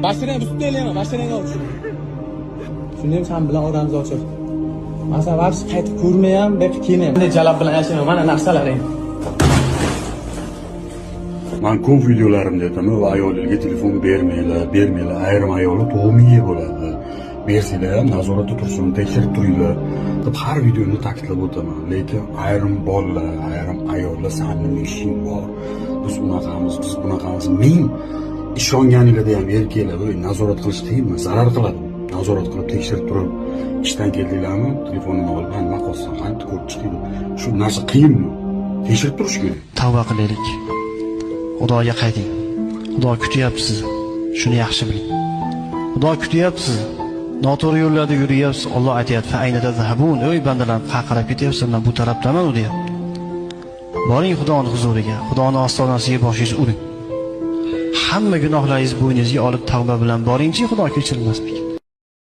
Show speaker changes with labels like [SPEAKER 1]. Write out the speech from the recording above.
[SPEAKER 1] Mashinani ustida elayman, mashinangni olib tushir. Shunda ham san bilan oramiz ochiq. Masalan, вообще qaytib ko'rmayam, bu yoqqa kelmayman. Bunday jalab bilan yashayman, mana narsalaring.
[SPEAKER 2] Man ko'p videolarimda aytaman va ayollarga telefon bermanglar, bermanglar. Ayrim ayollar to'g'miga bo'ladi. Bersanglar ham nazoratda tursin, tekshirib turinglar deb har videomda ta'kidlab o'taman. Lekin ayrim bolalar, ayrim ayollar san nima ishing bor? Biz unaqamiz, biz bunaqamiz. Ming ishonganinglarda ham erkaklar "Voy, nazorat qilish qiyinmi? Zarar qiladi. Nazorat qilib, tekshirib turib, ishdan keldinglarmi? Telefonini olib, "Ha, nima qilyapsan? Qani ko'rib chiqing" deb. Shu narsa qiyinmi? Tekshirib turish kerak.
[SPEAKER 3] Tavba qilaylik. Xudoga qayting. Xudo kutyapti sizni. Shuni yaxshi biling. Xudo kutyapti sizni. Noto'g'ri yo'llarda yuryapsiz. Alloh aytyapti: "Fa ayna tazhabun?" Ey bandalar, qayerga ketyapsan? Men bu tarafdaman u deyapti. Boring Xudoning huzuriga, Xudoning ostonasiga boshingizni uring. Hamma gunohlaringizni bo'yningizga olib tavba bilan boringchi, Xudo kechirmasmikin?